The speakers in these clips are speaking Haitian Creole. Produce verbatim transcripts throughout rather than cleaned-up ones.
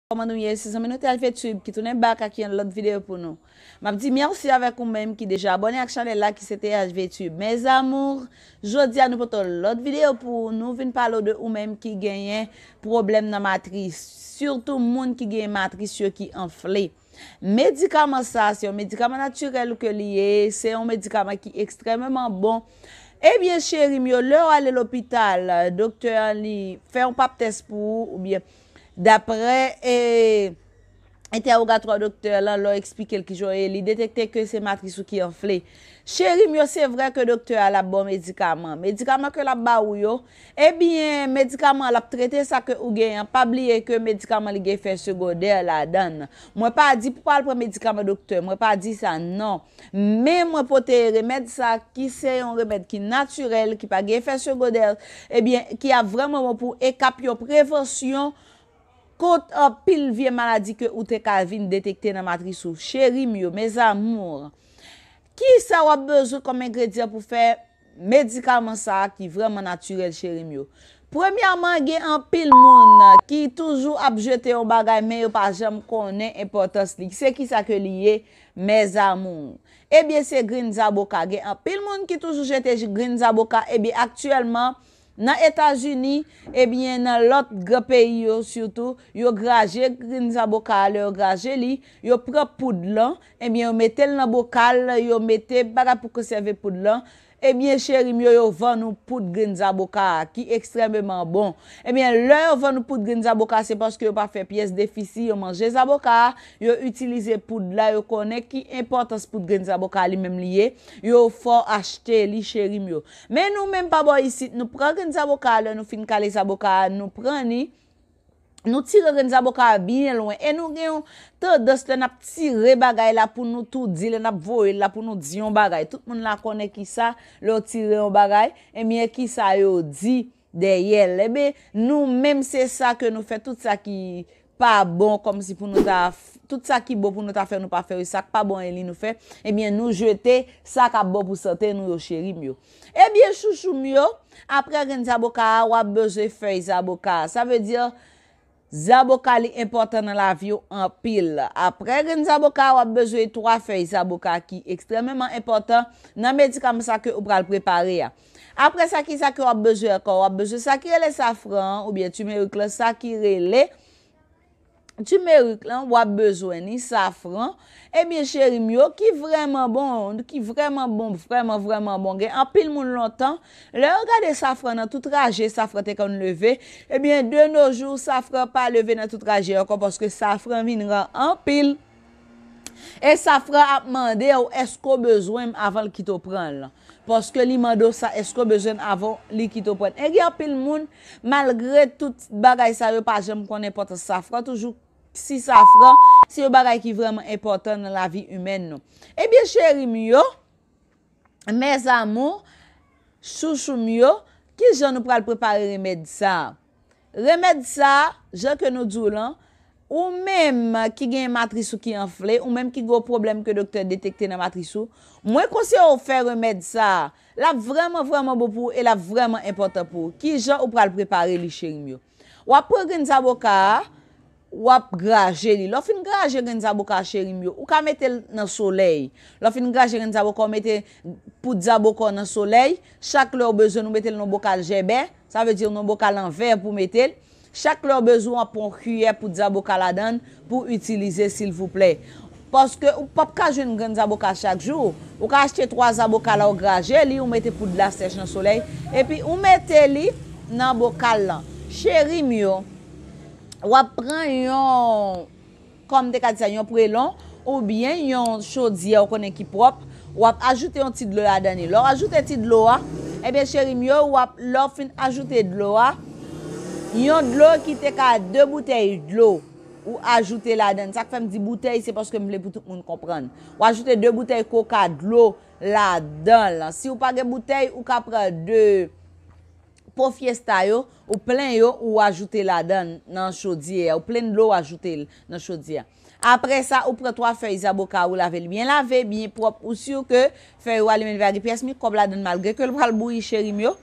Kòman nou ye? Se zanmi nou T H V Tube ki tounen back ak yon lòt videyo pou nou. M ap di mèsi avèk ou menm ki deja abòne ak chanèl la ki se T H V Tube. Mes amours, jodi a nou pote yon lòt videyo pou nou vin pale de ou menm ki genyen pwoblèm nan matris. Sitou moun ki genyen matris yo ki anfle. Medikaman sa, se yon medikaman natirèl ke li ye, se yon medikaman ki ekstrèmeman bon. Ebyen, cheri m yo, lè w ale lopital, doktè an li fè yon pap tès pou ou, oubyen daprè e, entèwogatwa doktè lan, lè w eksplike l kijan w ye, li detekte ke se matris ou ki anfle. Cheri m yo, se vrè ke doktè a l ap ba w medikaman. Medikaman ke l ap ba ou yo, ebyen, medikaman an l ap trete sa ke ou genyen an. Pa bliye ke medikaman li gen efè segondè ladan l. Mwen pa di pou w al pran medikaman doktè, mwen pa di sa, non. Men mwen pote remèd sa ki se yon remèd ki natirèl, ki pa gen efè segondè, ebyen, ki ap vrèman bon pou ekap yon prevansyon kont anpil vye maladi ke ou te ka vin detekte nan matris ou. Cheri m yo, mes amours, kisa w ap bezwen kòm engredyan pou fè medikaman sa a ki vrèman natirèl, cheri m yo? Premyèman, gen anpil moun ki toujou ap jete yon bagay, men yo pa janm konnen enpòtans li. Se kisa ke li ye, mes amours? Ebyen, se grenn zaboka. Gen anpil moun ki toujou jete grenn zaboka. Ebyen, aktyèlman, nan Etazini, ebyen, nan lòt gran peyi yo sitou, yo graje grenn zaboka a. Lè yo graje li, yo pran poud lan, ebyen, yo mete l nan bokal, yo mete bagay pou konsève poud lan. Ebyen, cheri m yo, yo vann ou poud grenn zaboka a, ki ekstrèmeman bon. Ebyen, lè yo vann ou poud grenn zaboka, se paske yo pa fè pyès defisi, yo manje zaboka a, yo itilize poud la, yo konnen ki enpòtans poud grenn zaboka a li menm li ye, yo fè w achte li, cheri m yo. Men nou menm pa bò isit, nou pran grenn zaboka a, lè nou fin kale zaboka a, nou pran li, nou tire grenn zaboka a byen lwen. E nou gen yon tandans lè n ap tire bagay la pou nou tou di, lè n ap voye l la pou nou di yon bagay. Tout moun la konnen kisa, lè w tire yon bagay, ebyen, kisa yo di dèyè l. Ebyen, nou menm se sa ke nou fè, tout sa ki pa bon, kòmsi pou nou ta f-, tout sa ki bon pou nou ta fè, nou pa fè, sa k pa bon e li nou fè, ebyen, nou jete sa k ap bon pou sante nou yo, cheri m yo. Ebyen, chouchou m yo, aprè grenn zaboka a, w ap bezwen fèy zaboka a. Sa vle di, zaboka li enpòtan nan lavi w anpil. Aprè grenn zaboka a, w ap bezwen twa fèy zaboka ki ekstrèmeman enpòtan nan medikaman sa ke ou pral prepare a. Aprè sa, kisa ke w ap bezwen ankò? W ap bezwen sa ki rele safran an, oubyen timerik lan, sa ki rele timerik lan, w ap bezwen ni safran. Ebyen, cheri m yo, ki vrèman bon, ki vrèman bon, vrèman, vrèman bon. Gen anpil moun lontan, lè yo gade safran nan, tout raje safran te konn leve. Ebyen, de nos jours, safran pa leve nan tout raje ankò, paske safran vin ra anpil. E safran ap mande w, èske w bezwen m avan l kite w pran l? Paske li mande w sa, èske w bezwen m avan li kite w pran l? E gen anpil moun, malgre tout bagay sa, yo pa janm konn enpòtans safran, toujou si safran, se yon bagay ki vrèman enpòtan nan lavi imèn nou. Ebyen, cheri m yo, mes amours, chouchou m yo, kijan nou pral prepare remèd sa a? Remèd sa a, jan ke nou di w lan, ou menm ki gen matris ou ki anfle, ou menm ki gen yon pwoblèm ke doktè detekte nan matris ou, mwen konseye w fè remèd sa a. L ap vrèman, vrèman bon pou ou e l ap vrèman enpòtan pou ou. Kijan ou pral prepare li, cheri m yo? W ap pran grenn zaboka a, w ap graje li. Lè w fin graje grenn zaboka a, cheri m yo, ou ka mete l nan solèy. Lè w fin graje grenn zaboka, w mete poud zaboka w nan solèy. Chak lè w bezwen l, ou mete l nan bokal jèbè, sa vle di nan bokal an vè pou w mete l. Chak lè w bezwen, w ap pran yon kiyè poud zaboka ladan l pou w itilize, silvouplè. Paske ou p ap ka jwenn grenn zaboka chak jou. Ou ka achte twa zaboka la, ou graje li, ou mete poud la sèch nan solèy, epi ou mete li nan bokal lan. Cheri m yo, w ap pran yon, kòm m te ka di sa, yon prelon, oubyen yon chodyè ou konnen ki pwòp, w ap ajoute yon ti dlo ladan li. Lè w ajoute ti dlo a, ebyen, cheri m yo, w ap, lè w fin ajoute dlo a, yon dlo ki te ka de boutèy dlo ou ajoute ladan l. Sa k fè m di boutèy, se paske m vle pou tout moun konprann. Ou ajoute de boutèy koka dlo ladan l. Si w pa gen boutèy, ou ka pran de po fyesta yo, ou plen yo, ou ajoute ladan l nan chodyè a. Ou plen dlo, ou ajoute l nan chodyè a. Apre sa, ou pran twa fèy zaboka, ou lave l byen lave, byen pwòp, ou si ke fèy ou a li menm li pa gen pyès mikwòb ladan l, malgre ke l pral bouyi, cheri m yo.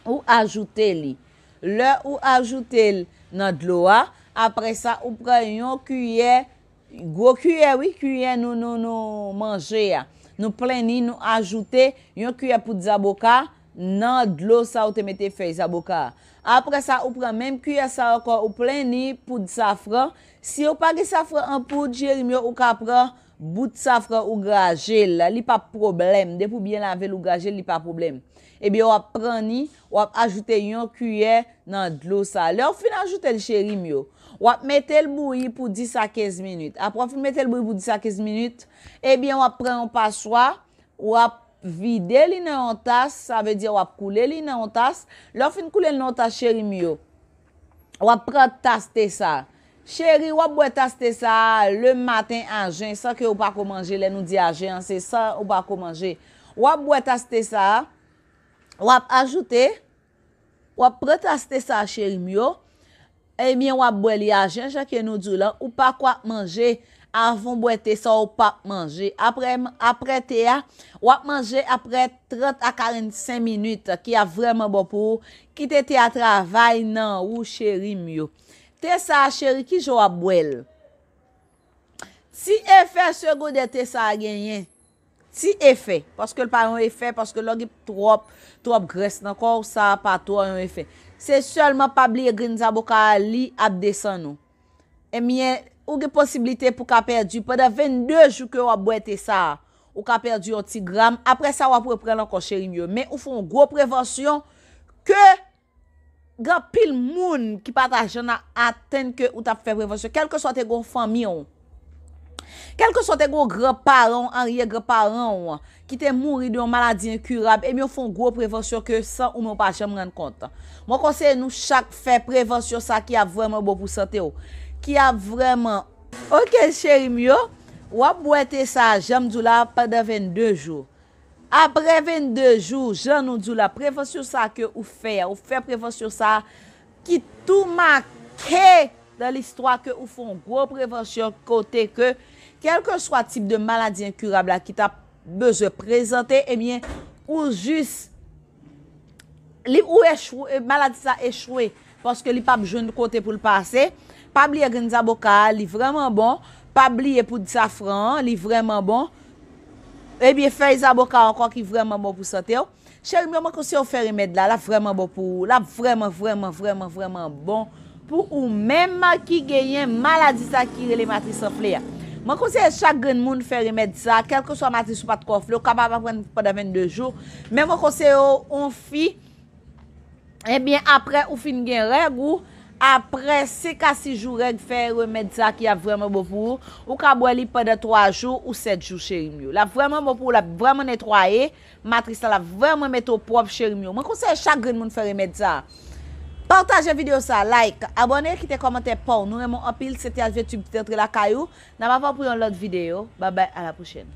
Ou ajoute li. Lè ou ajoute l nan dlo a, Apre sa, ou pran yon kiyè, gwo kiyè, wi, kiyè nou, nou, nou manje a. Nou plen li, nou ajoute yon kiyè poud zaboka nan dlo sa ou te mete fèy zaboka a. Apre sa, ou pran menm kiyè sa ankò, ou plen li poud safran. Si ou pa gen safran an poud, cheri m yo, ou ka pran bout safran ou graje l, li p ap pwoblèm. Depi w byen lave l, ou graje l, li pa pwoblèm. Ebyen, w ap pran li, w ap ajoute yon kiyè nan dlo sa. Lè w fin ajoute l, cheri m yo, w ap mete l bouyi pou dis a kenz minit. Apre w fin mete l bouyi pou dis a kenz minit, ebyen, w ap pran yon paswa, w ap vide li nan yon tas, sa vle di w ap koule li nan yon tas. Lè w fin koule l nan yon tas, cheri m yo, w ap pran tas te sa. Cheri, w ap bwè tas te sa a le maten a jen, san ke ou pa ko manje. Lè nou di a jen an, se san ou pa ko manje. W ap bwè tas te sa a, w ap ajoute, w ap pran tas te sa a, cheri m yo, ebyen, w ap bwè li a jen, jan ke nou di w lan, ou pa ko ap manje avan w bwè te sa, ou p ap manje. Apre, apre te a, w ap manje apre trant a karannsenk minit, ki ap vrèman bon pou ou. Kite te a travay nan ou, cheri m yo. Te sa a, cheri, kijan w ap bwè l? Ti efè segondè te sa a genyen. Ti efè. Paske l pa yon efè, paske lè w gen twòp, twòp grès nan kò w, sa pa twò yon efè. Se sèlman pa bliye grenn zaboka a, li ap desann ou. Ebyen, ou gen posiblite pou ka pèdi pandan vennde jou ke w ap bwè te sa a. Ou ka pèdi yon ti gram. Apre sa, w ap reprann ankò, cheri m yo. Men ou fè yon gwo prevansyon ke gen anpil moun ki pa ta janm a-, atann ke ou t ap fè prevansyon. Kèlkeswa te gen yon fanmi w, kèlkeswa te gen yon gran paran w, aryè gran paran w, ki te mouri de yon maladi enkirab, ebyen, w fè yon gwo prevansyon ke san ou menm w pa janm rann kont. Mwen konseye nou chak fè prevansyon sa ki ap vrèman bon pou sante w, ki ap vrèman. Oke, cheri m yo, w ap bwè te sa a, jan m di w la, pandan vennde jou. Apre vennde jou, jan nou di w la, prevansyon sa ke ou fè a, ou fè prevansyon sa ki tou make nan listwa ke ou fè yon gwo prevansyon kote ke, kèlkeswa tip de maladi enkirab la ki t ap bezwen prezante, ebyen, ou jis, li, ou echwe, maladi sa echwe, paske li p ap jwenn kote pou l pase. Pa bliye grenn zaboka a, li vrèman bon. Pa bliye poud safran an, li vrèman bon. Ebyen, fèy zaboka ankò ki vrèman bon pou sante w. Cheri m yo, mwen konseye w fè remèd la, l ap vrèman bon pou ou, l ap vrèman, vrèman, vrèman, vrèman bon pou ou menm ki genyen maladi sa ki rele matris anfle a. Mwen konseye chak grenn moun fè remèd sa, kèlkeswa matris ou pa t ko anfle, ou kapab ap pran pandan vennde jou, men mwen konseye w, yon fi, ebyen, apre ou fin gen règ ou, apre senk a sis jou règ, fè remèd sa ki ap vrèman bon pou ou. Ou ka bwè li pandan twa jou ou sèt jou, cheri m yo. L ap vrèman bon pou ou, l ap vrèman netwaye matris la, l ap vrèman mete w pwòp, cheri m yo. Mwen konseye chak grenn moun fè remèd sa. Pataje videyo sa, like, abòne, kite kòmantè pa w. Nou renmen w anpil, se T H V Tube ki te antre lakay ou. N ap avè w pou yon lòt videyo. Babay, a la pwochèn.